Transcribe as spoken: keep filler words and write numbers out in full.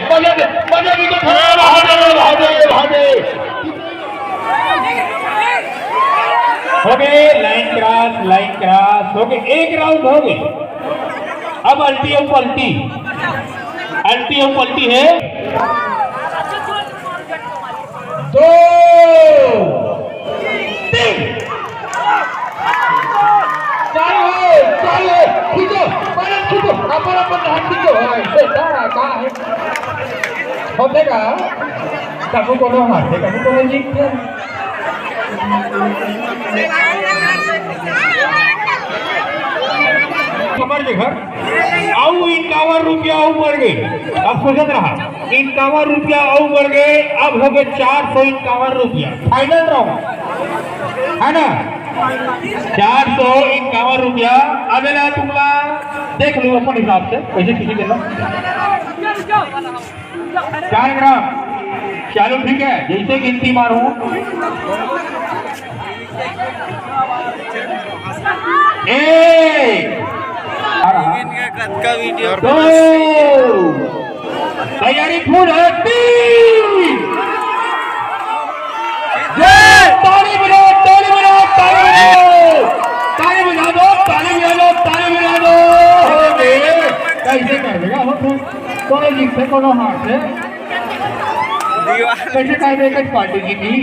मजा दे, मजा भी तो था। भागे, भागे, भागे। हो गए, लाइन क्रॉस, लाइन क्रॉस। हो गए, एक राउंड हो गए। अब अल्टी और पल्टी, अल्टी और पल्टी है। दो, तीन। चालू है, चालू है। खींचो, पैर खींचो, अपन अपन हाथ खींचो। हाँ, ऐसे तारा का है। होते का? कभी कोनो हारथे, कभी कोनो जीतथे। हमर जगह अउ इक्यावन रुपया अउ बढ़ गए। अब सोचत रहा, इक्यावन रुपया अउ बढ़ गए, अब हो गए चार सौ इक्यावन रुपया। फाइनल राउंड है ना, चार सौ इक्यावन रुपया। अब एला तुमला देख लो अपन हिसाब से, कैसे किसी देना। चार ग्राम। चलो ठीक है, जैसे गिनती मारूं। एक। कतका वीडियो दो। तैयारी फुल है। तीन। ये ताली बजाओ, ताली बजाओ, ताली बजाओ। ताली बजा दो, ताली बजा दो, ताली बजा दो। हो गए। कैसे कर देगा हो तू? कोनो जीतथे, कोनो हारथे। दीवार। कैसे कर देगा पार्टी जीती?